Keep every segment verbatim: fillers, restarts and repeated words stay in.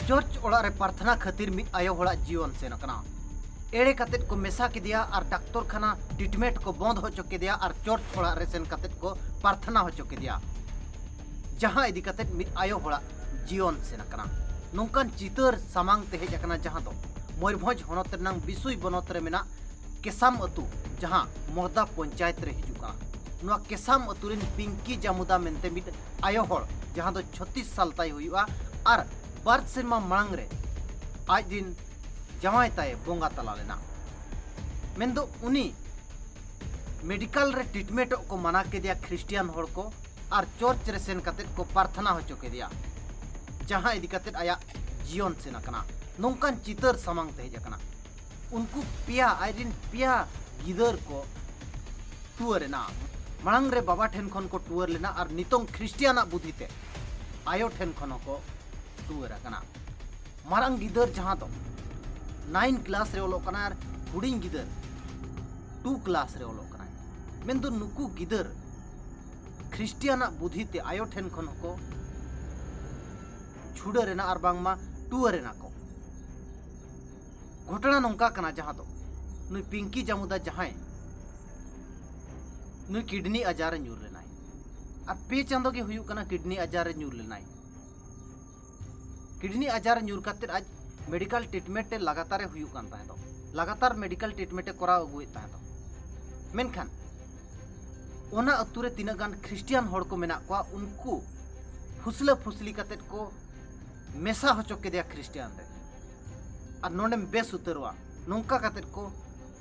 ᱪᱚᱨᱪ ᱚᱲᱟᱜ ᱨᱮ ᱯᱨᱟᱨᱛᱷᱱᱟ ᱠᱷᱟᱹᱛᱤᱨ ᱢᱤᱫ ᱟᱭᱳ ᱦᱚᱲᱟᱜ ᱡᱤᱭᱚᱱ ᱥᱮᱱ ᱟᱠᱟᱱᱟ᱾ ᱮᱲᱮ ᱠᱟᱛᱮᱫ ᱠᱚ ᱢᱮᱥᱟ ᱠᱮᱫᱮᱭᱟ ᱟᱨ ᱰᱟᱠᱛᱚᱨ ᱠᱷᱟᱱᱟ ᱴᱨᱤᱴᱢᱮᱱᱴ ᱠᱚ ᱵᱚᱱᱫ ᱦᱚᱪᱚ ᱠᱮᱫᱮᱭᱟ ᱟᱨ ᱪᱚᱨᱪ ᱚᱲᱟᱜ ᱨᱮ ᱥᱮᱱ ᱠᱟᱛᱮᱫ ᱠᱚ ᱯᱨᱟᱨᱛᱷᱱᱟ ᱦᱚᱪᱚ ᱠᱮᱫᱮᱭᱟ, ᱡᱟᱦᱟᱸ ᱤᱫᱤ ᱠᱟᱛᱮᱫ ᱢᱤᱫ ᱟᱭᱳ ᱦᱚᱲᱟᱜ ᱡᱤᱭᱚᱱ ᱥᱮᱱ ᱟᱠᱟᱱᱟ᱾ ᱱᱚᱝᱠᱟᱱ ᱪᱤᱛᱟᱹᱨ ᱥᱟᱢᱟᱝ ᱛᱮ ᱦᱮᱡ ᱟᱠᱟᱱᱟ, ᱡᱟᱦᱟᱸ ᱫᱚ ᱢᱚᱭᱩᱨᱵᱷᱚᱸᱡᱽ ᱦᱚᱱᱚᱛ ᱨᱮᱱᱟᱝ ᱵᱤᱥᱩᱭ ᱵᱚᱱᱚᱛ ᱨᱮ ᱢᱮᱱᱟᱜ ᱠᱮᱥᱟᱢ ᱟᱹᱛᱩ, ᱡᱟᱦᱟᱸ ᱢᱚᱨᱫᱟ ᱯᱚᱧᱪᱟᱭᱮᱛ ᱨᱮ ᱦᱤᱡᱩᱜ ᱠᱟᱱᱟ᱾ ᱱᱚᱣᱟ ᱠᱮᱥᱟᱢ ᱟᱹᱛᱩ ᱨᱮᱱ ᱯᱤᱝᱠᱤ ᱡᱟᱢᱩᱫᱟ ᱢᱮᱱᱛᱮ ᱢᱤᱫ ᱟᱭᱳ ᱦᱚᱲ, ᱡᱟᱦᱟᱸ ᱫᱚ ᱪᱷᱚᱛᱤᱥ ᱥᱟᱞ ᱛᱟᱭ ᱦᱩᱭᱩᱜᱼᱟ ᱟᱨ ᱵᱟᱨ ᱥᱮᱨᱢᱟ ᱢᱟᱲᱟᱝ ᱨᱮ ᱟᱡ ᱨᱮᱱ ᱡᱟᱶᱟᱭ ᱛᱟᱭ ᱵᱚᱸᱜᱟ ᱛᱟᱞᱟ ᱞᱮᱱᱟ᱾ ᱢᱮᱱᱫᱚ ᱩᱱᱤ ᱢᱮᱰᱤᱠᱟᱞ ᱨᱮ ᱴᱨᱤᱴᱢᱮᱱᱴᱚᱜ ᱠᱚ ᱢᱟᱱᱟ ᱠᱮᱫᱮᱭᱟ ᱠᱷᱨᱤᱥᱴᱤᱭᱟᱱ ᱦᱚᱲ ᱠᱚ, ᱟᱨ ᱪᱚᱨᱪ ᱨᱮ ᱥᱮᱱ ᱠᱟᱛᱮᱫ ᱠᱚ ᱯᱨᱟᱨᱛᱷᱱᱟ ᱦᱚᱪᱚ ᱠᱮᱫᱮᱭᱟ, ᱡᱟᱦᱟᱸ ᱤᱫᱤ ᱠᱟᱛᱮᱫ ᱟᱭᱟᱜ ᱡᱤᱭᱚᱱ ᱥᱮᱱ ᱟᱠᱟᱱᱟ᱾ ᱱᱚᱝᱠᱟᱱ ᱪᱤᱛᱟᱹᱨ ᱥᱟᱢᱟᱝ ᱛᱮ ᱦᱮᱡ ᱟᱠᱟᱱᱟ᱾ ᱩᱱᱠᱩ ᱯᱮᱭᱟ, ᱟᱡᱨᱮᱱ ᱯᱮᱭᱟ ᱜᱤᱫᱟᱹᱨ ᱠᱚ ᱴᱩᱣᱟᱹᱨ ᱮᱱᱟ᱾ ᱢᱟᱲᱟᱝ ᱨᱮ ᱵᱟᱵᱟ ᱴᱷᱮᱱ ᱠᱷᱚᱱ ᱠᱚ ᱴᱩᱣᱟᱹᱨ ᱞᱮᱱᱟ ᱟᱨ ᱱᱤᱛᱚᱝ ᱠᱷᱨᱤᱥᱴᱤᱭᱟᱱᱟᱜ ᱵᱩᱫᱷᱤ ᱛᱮ ᱟᱭᱳ ᱴᱷᱮᱱ ᱠᱷᱚᱱ ᱦᱚᱸᱠᱚ ᱴᱩᱣᱟᱹᱨ ᱟᱠᱟᱱᱟ᱾ ᱢᱟᱨᱟᱝ ᱜᱤᱫᱟᱹᱨ ᱡᱟᱦᱟᱸ ᱫᱚ ᱱᱟᱭᱤᱱ ᱠᱞᱟᱥ ᱨᱮ ᱚᱞᱚᱜ ᱠᱟᱱᱟᱭ ᱟᱨ ᱦᱩᱰᱤᱧ ᱜᱤᱫᱟᱹᱨ ᱴᱩ ᱠᱞᱟᱥ ᱨᱮ ᱚᱞᱚᱜ ᱠᱟᱱᱟᱭ᱾ ᱢᱮᱱᱫᱚ ᱱᱩᱠᱩ ᱜᱤᱫᱟᱹᱨ ᱠᱷᱨᱤᱥᱴᱤᱭᱟᱱᱟᱜ ᱵᱩᱫᱷᱤ ᱛᱮ ᱟᱭᱳ ᱴᱷᱮᱱ ᱠᱷᱚᱱ ᱦᱚᱸᱠᱚ ᱪᱷᱩᱰᱟᱹᱨ ᱮᱱᱟ ᱟᱨ ᱵᱟᱝᱢᱟ ᱴᱩᱣᱟᱹᱨ ᱮᱱᱟ ᱠᱚ᱾ ᱜᱷᱚᱴᱚᱱᱟ ᱱᱚᱝᱠᱟ ᱠᱟᱱᱟ, ᱡᱟᱦᱟᱸ ᱫᱚ ᱱᱩᱭ ᱯᱤᱝᱠᱤ ᱡᱟᱢᱩᱫᱟ ᱡᱟᱦᱟᱸᱭ ᱱᱩᱭ ᱠᱤᱰᱱᱤ ᱟᱡᱟᱨ ᱨᱮ ᱧᱩᱨ ᱞᱮᱱᱟᱭ᱾ ᱟᱨ ᱯᱮ ᱪᱟᱸᱫᱚ ᱜᱮ ᱦᱩᱭᱩᱜ ᱠᱟᱱᱟ ᱠᱤᱰᱱᱤ ᱟᱡᱟᱨ ᱨᱮ ᱧᱩᱨ ᱞᱮᱱᱟᱭ᱾ ᱠᱤᱰᱱᱤ ᱟᱡᱟᱨ ᱨᱮ ᱧᱩᱨ ᱠᱟᱛᱮᱫ ᱟᱡ ᱢᱮᱰᱤᱠᱟᱞ ᱴᱨᱤᱴᱢᱮᱱᱴ ᱮ ᱞᱟᱜᱟᱛᱟᱨ ᱮ ᱦᱩᱭᱩᱜ ᱠᱟᱱ ᱛᱟᱦᱮᱸ ᱫᱚ, ᱞᱟᱜᱟᱛᱟᱨ ᱢᱮᱰᱤᱠᱟᱞ ᱴᱨᱤᱴᱢᱮᱱᱴ ᱮ ᱠᱚᱨᱟᱣ ᱟᱹᱜᱩᱭᱮᱫ ᱛᱟᱦᱮᱸ ᱫᱚ᱾ ᱢᱮᱱᱠᱷᱟᱱ ᱚᱱᱟ ᱟᱹᱛᱩ ᱨᱮ ᱛᱤᱱᱟᱹᱜ ᱜᱟᱱ ᱠᱷᱨᱤᱥᱴᱤᱭᱟᱱ ᱦᱚᱲ ᱠᱚ ᱢᱮᱱᱟᱜ ᱠᱚᱣᱟ, ᱩᱱᱠᱩ ᱯᱷᱩᱥᱞᱟᱹ ᱯᱷᱩᱥᱞᱤ ᱠᱟᱛᱮᱫ ᱠᱚ ᱢᱮᱥᱟ ᱦᱚᱪᱚ ᱠᱮᱫᱮᱭᱟ ᱠᱷᱨᱤᱥᱴᱤᱭᱟᱱ ᱨᱮ, ᱟᱨ ᱱᱚᱰᱮᱢ ᱵᱮᱥ ᱩᱛᱟᱹᱨᱚᱜᱼᱟ, ᱱᱚᱝᱠᱟ ᱠᱟᱛᱮᱫ ᱠᱚ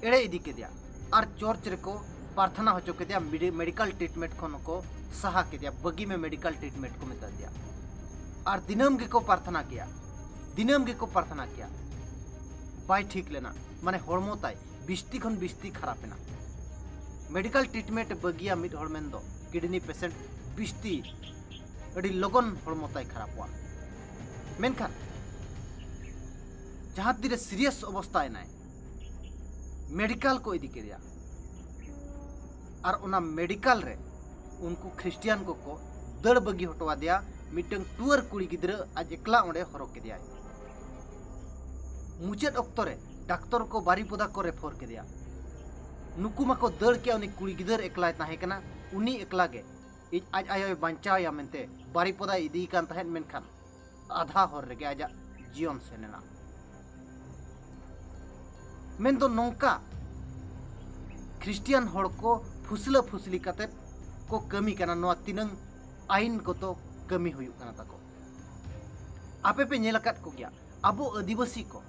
ᱮᱲᱮ ᱤᱫᱤ ᱠᱮᱫᱮᱭᱟ᱾ ᱟᱨ ᱪᱚᱨᱪ ᱨᱮᱠᱚ ᱯᱨᱟᱨᱛᱷᱱᱟ ᱦᱚᱪᱚ ᱠᱮᱫᱮᱭᱟ, ᱢᱮᱰᱤ-, ᱢᱮᱰᱤᱠᱟᱞ ᱴᱨᱤᱴᱢᱮᱱᱴ ᱠᱷᱚᱱ ᱠᱚ ᱥᱟᱦᱟ ᱠᱮᱫᱮᱭᱟ, ᱵᱟᱹᱜᱤ ᱢᱮ ᱢᱮᱰᱤᱠᱟᱞ ᱴᱨᱤᱴᱢᱮᱱᱴ ᱠᱚ ᱢᱮᱛᱟ ᱫᱮᱭᱟ᱾ ᱟᱨ ᱫᱤᱱᱟᱹᱢ ᱜᱮᱠᱚ ᱯᱨᱟᱨᱛᱷᱱᱟ ᱠᱮᱭᱟ, ᱫᱤᱱᱟᱹᱢ ᱜᱮᱠᱚ ᱯᱨᱟᱨᱛᱷᱱᱟ ᱠᱮᱭᱟ᱾ ᱵᱟᱭ ᱴᱷᱤᱠ ᱞᱮᱱᱟ, ᱢᱟᱱᱮ ᱦᱚᱲᱢᱚ ᱛᱟᱭ ᱵᱤᱥᱛᱤ ᱠᱷᱚᱱ ᱵᱤᱥᱛᱤ ᱠᱷᱟᱨᱟᱯ ᱮᱱᱟ᱾ ᱢᱮᱰᱤᱠᱟᱞ ᱴᱨᱤᱴᱢᱮᱱᱴ ᱵᱟᱹᱜᱤᱭᱟ ᱢᱤᱫ ᱦᱚᱲ ᱢᱮᱱᱫᱚ ᱠᱤᱰᱱᱤ ᱯᱮᱥᱮᱱᱴ ᱵᱤᱥᱛᱤ ᱟᱹᱰᱤ ᱞᱚᱜᱚᱱ ᱦᱚᱲᱢᱚ ᱛᱟᱭ ᱠᱷᱟᱨᱟᱯᱚᱜᱼᱟ᱾ ᱢᱮᱱᱠᱷᱟᱱ ᱡᱟᱦᱟᱸ ᱛᱤᱨᱮ ᱥᱤᱨᱤᱭᱟᱥ ᱚᱵᱚᱥᱛᱟ ᱮᱱᱟᱭ, ᱢᱮᱰᱤᱠᱟᱞ ᱠᱚ ᱤᱫᱤ ᱠᱮᱫᱮᱭᱟ᱾ ᱟᱨ ᱚᱱᱟ ᱢᱮᱰᱤᱠᱟᱞ ᱨᱮ ᱩᱱᱠᱩ ᱠᱷᱨᱤᱥᱴᱤᱭᱟᱱ ᱠᱚᱠᱚ ᱫᱟᱹᱲ ᱵᱟᱹᱜᱤ ᱦᱚᱴᱚ ᱟᱫᱮᱭᱟ ᱢᱤᱫᱴᱟᱝ ᱴᱩᱣᱟᱹᱨ ᱠᱩᱲᱤ ᱜᱤᱫᱽᱨᱟᱹ ᱟᱡ ᱮᱠᱞᱟ ᱚᱸᱰᱮ ᱦᱚᱨᱚᱜ ᱠᱮᱫᱮᱭᱟᱭ᱾ ᱢᱩᱪᱟᱹᱫ ᱚᱠᱛᱚ ᱨᱮ ᱰᱟᱠᱛᱚᱨ ᱠᱚ ᱵᱟᱨᱤᱯᱚᱫᱟ ᱠᱚ ᱨᱮᱯᱷᱚᱨ ᱠᱮᱫᱮᱭᱟ᱾ ᱱᱩᱠᱩ ᱢᱟᱠᱚ ᱫᱟᱹᱲ ᱠᱮᱭᱟ, ᱩᱱᱤ ᱠᱩᱲᱤ ᱜᱤᱫᱟᱹᱨ ᱮᱠᱞᱟᱭ ᱛᱟᱦᱮᱸ ᱠᱟᱱᱟ, ᱩᱱᱤ ᱮᱠᱞᱟ ᱜᱮ ᱤᱧ ᱟᱡ ᱟᱭᱳᱭ ᱵᱟᱧᱪᱟᱣᱮᱭᱟ ᱢᱮᱱᱛᱮ ᱵᱟᱨᱤᱯᱚᱫᱟᱭ ᱤᱫᱤᱭᱮ ᱠᱟᱱ ᱛᱟᱦᱮᱸᱫ, ᱢᱮᱱᱠᱷᱟᱱ ᱟᱫᱷᱟ ᱦᱚᱨ ᱨᱮᱜᱮ ᱟᱡᱟᱜ ᱡᱤᱭᱚᱱ ᱥᱮᱱ ᱮᱱᱟ᱾ ᱢᱮᱱᱫᱚ ᱱᱚᱝᱠᱟ ᱠᱷᱨᱤᱥᱴᱤᱭᱟᱱ ᱦᱚᱲ ᱠᱚ ᱯᱷᱩᱥᱞᱟᱹ ᱯᱷᱩᱥᱞᱤ ᱠᱟᱛᱮᱫ ᱠᱚ ᱠᱟᱹᱢᱤ ᱠᱟᱱᱟ, ᱱᱚᱣᱟ ᱛᱤᱱᱟᱹᱝ ᱟᱹᱭᱤᱱ ᱠᱚᱛᱚ ᱠᱟᱹᱢᱤ ᱦᱩᱭᱩᱜ ᱠᱟᱱᱟ ᱛᱟᱠᱚ᱾ ᱟᱯᱮ ᱯᱮ ᱧᱮᱞ ᱟᱠᱟᱫ ᱠᱚᱜᱮᱭᱟ, ᱟᱵᱚ ᱟᱹᱫᱤᱵᱟᱹᱥᱤ ᱠᱚ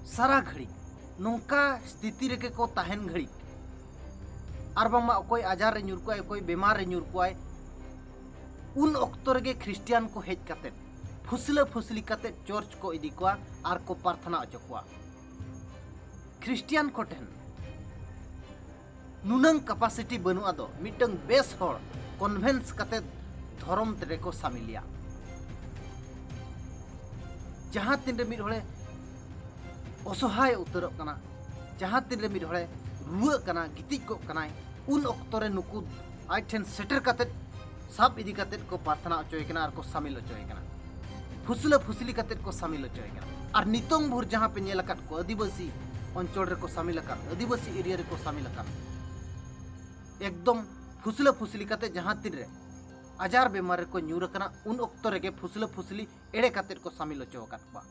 ᱥᱟᱨᱟ ᱜᱷᱟᱹᱲᱤᱡ ᱱᱚᱝᱠᱟ ᱥᱛᱷᱤᱛᱤ ᱨᱮᱜᱮ ᱠᱚ ᱛᱟᱦᱮᱱ ᱜᱷᱟᱹᱲᱤᱡ, ᱟᱨ ᱵᱟᱝᱢᱟ ᱚᱠᱚᱭ ᱟᱡᱟᱨ ᱨᱮ ᱧᱩᱨ ᱠᱚᱣᱟᱭ, ᱚᱠᱚᱭ ᱵᱮᱢᱟᱨ ᱨᱮ ᱧᱩᱨ ᱠᱚᱣᱟᱭ, ᱩᱱ ᱚᱠᱛᱚ ᱨᱮᱜᱮ ᱠᱷᱨᱤᱥᱴᱤᱭᱟᱱ ᱠᱚ ᱦᱮᱡ ᱠᱟᱛᱮᱫ ᱯᱷᱩᱥᱞᱟᱹ ᱯᱷᱩᱥᱞᱤ ᱠᱟᱛᱮᱫ ᱪᱚᱨᱪ ᱠᱚ ᱤᱫᱤ ᱠᱚᱣᱟ ᱟᱨ ᱠᱚ ᱯᱨᱟᱨᱛᱷᱱᱟ ᱦᱚᱪᱚ ᱠᱚᱣᱟ᱾ ᱠᱷᱨᱤᱥᱴᱤᱭᱟᱱ ᱠᱚᱴᱷᱮᱱ ᱱᱩᱱᱟᱹᱝ ᱠᱮᱯᱟᱥᱤᱴᱤ ᱵᱟᱹᱱᱩᱜᱼᱟ ᱫᱚ ᱢᱤᱫᱴᱟᱝ ᱵᱮᱥ ᱦᱚᱲ ᱠᱚᱱᱵᱷᱮᱱᱥ ᱠᱟᱛᱮᱫ ᱫᱷᱚᱨᱚᱢ ᱨᱮᱠᱚ ᱥᱟᱢᱤᱞᱮᱭᱟ᱾ ᱡᱟᱦᱟᱸ ᱛᱤᱱᱨᱮ ᱢᱤᱫ ᱦᱚᱲᱮ ᱚᱥᱚᱦᱟᱭ ᱩᱛᱟᱹᱨᱚᱜ ᱠᱟᱱᱟ, ᱡᱟᱦᱟᱸ ᱛᱤᱱᱨᱮ ᱢᱤᱫ ᱦᱚᱲᱮ ᱨᱩᱣᱟᱹᱜ ᱠᱟᱱᱟ, ᱜᱤᱛᱤᱡ ᱠᱚᱜ ᱠᱟᱱᱟᱭ, ᱩᱱ ᱚᱠᱛᱚ ᱨᱮ ᱱᱩᱠᱩ ᱟᱡ ᱴᱷᱮᱱ ᱥᱮᱴᱮᱨ ᱠᱟᱛᱮᱫ ᱥᱟᱵ ᱤᱫᱤ ᱠᱟᱛᱮᱫ ᱠᱚ ᱯᱨᱟᱨᱛᱷᱱᱟ ᱦᱚᱪᱚᱭᱮ ᱠᱟᱱᱟ ᱟᱨ ᱠᱚ ᱥᱟᱢᱤᱞ ᱦᱚᱪᱚᱭᱮ ᱠᱟᱱᱟ, ᱯᱷᱩᱥᱞᱟᱹ ᱯᱷᱩᱥᱞᱤ ᱠᱟᱛᱮᱫ ᱠᱚ ᱥᱟᱢᱤᱞ ᱦᱚᱪᱚᱭᱮ ᱠᱟᱱᱟ᱾ ᱟᱨ ᱱᱤᱛᱚᱝ ᱵᱷᱳᱨ ᱡᱟᱦᱟᱸ ᱯᱮ ᱧᱮᱞ ᱟᱠᱟᱫ ᱠᱚ ᱟᱹᱫᱤᱵᱟᱹᱥᱤ ᱚᱧᱪᱚᱞ ᱨᱮᱠᱚ ᱥᱟᱢᱤᱞ ᱟᱠᱟᱱ, ᱟᱹᱫᱤᱵᱟᱹᱥᱤ ᱮᱨᱤᱭᱟ ᱨᱮᱠᱚ ᱥᱟᱢᱤᱞ ᱟᱠᱟᱱ, ᱮᱠᱫᱚᱢ ᱯᱷᱩᱥᱞᱟᱹ ᱯᱷᱩᱥᱞᱤ ᱠᱟᱛᱮᱫ ᱡᱟᱦᱟᱸ ᱛᱤᱱᱨᱮ ᱟᱡᱟᱨ ᱵᱮᱢᱟᱨ ᱨᱮᱠᱚ ᱧᱩᱨ ᱟᱠᱟᱱᱟ, ᱩᱱ ᱚᱠᱛᱚ ᱨᱮᱜᱮ ᱯᱷᱩᱥᱞᱟᱹ ᱯᱷᱩᱥᱞᱤ ᱮᱲᱮ ᱠᱟᱛᱮᱫ ᱠᱚ ᱥᱟᱢᱤᱞ ᱦᱚᱪᱚ ᱟᱠᱟᱫ ᱠᱚᱣᱟ᱾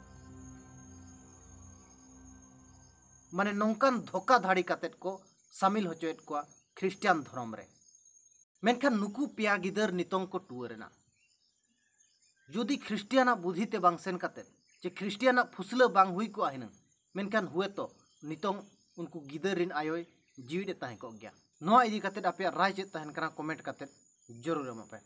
ᱢᱟᱱᱮ ᱱᱚᱝᱠᱟᱱ ᱫᱷᱳᱠᱟ ᱫᱷᱟᱲᱤ ᱠᱟᱛᱮᱫ ᱠᱚ ᱥᱟᱢᱤᱞ ᱦᱚᱪᱚᱭᱮᱫ ᱠᱚᱣᱟ ᱠᱷᱨᱤᱥᱴᱤᱭᱟᱱ ᱫᱷᱚᱨᱚᱢ ᱨᱮ᱾ ᱢᱮᱱᱠᱷᱟᱱ ᱱᱩᱠᱩ ᱯᱮᱭᱟ ᱜᱤᱫᱟᱹᱨ ᱱᱤᱛᱚᱝ ᱠᱚ ᱴᱩᱣᱟᱹᱨ ᱮᱱᱟ᱾ ᱡᱩᱫᱤ ᱠᱷᱨᱤᱥᱴᱤᱭᱟᱱᱟᱜ ᱵᱩᱫᱷᱤ ᱛᱮ ᱵᱟᱝ ᱥᱮᱱ ᱠᱟᱛᱮᱫ, ᱪᱮ ᱠᱷᱨᱤᱥᱴᱤᱭᱟᱱᱟᱜ ᱯᱷᱩᱥᱞᱟᱹ ᱵᱟᱝ ᱦᱩᱭ ᱠᱚᱜᱼᱟ ᱦᱤᱱᱟᱹᱝ, ᱢᱮᱱᱠᱷᱟᱱ ᱦᱩᱭᱛᱚ ᱱᱤᱛᱚᱝ ᱩᱱᱠᱩ ᱜᱤᱫᱟᱹᱨ ᱨᱤᱱ ᱟᱭᱳᱭ ᱡᱤᱣᱤᱫ ᱮ ᱛᱟᱦᱮᱸ ᱠᱚᱜ ᱜᱮᱭᱟ᱾ ᱱᱚᱣᱟ ᱤᱫᱤ ᱠᱟᱛᱮᱫ ᱟᱯᱮᱭᱟᱜ ᱨᱟᱭ ᱪᱮᱫ ᱛᱟᱦᱮᱱ ᱠᱟᱱᱟ, ᱠᱚᱢᱮᱱᱴ ᱠᱟᱛᱮᱫ ᱡᱚᱨᱩᱨ ᱮᱢᱚᱜ ᱯᱮ᱾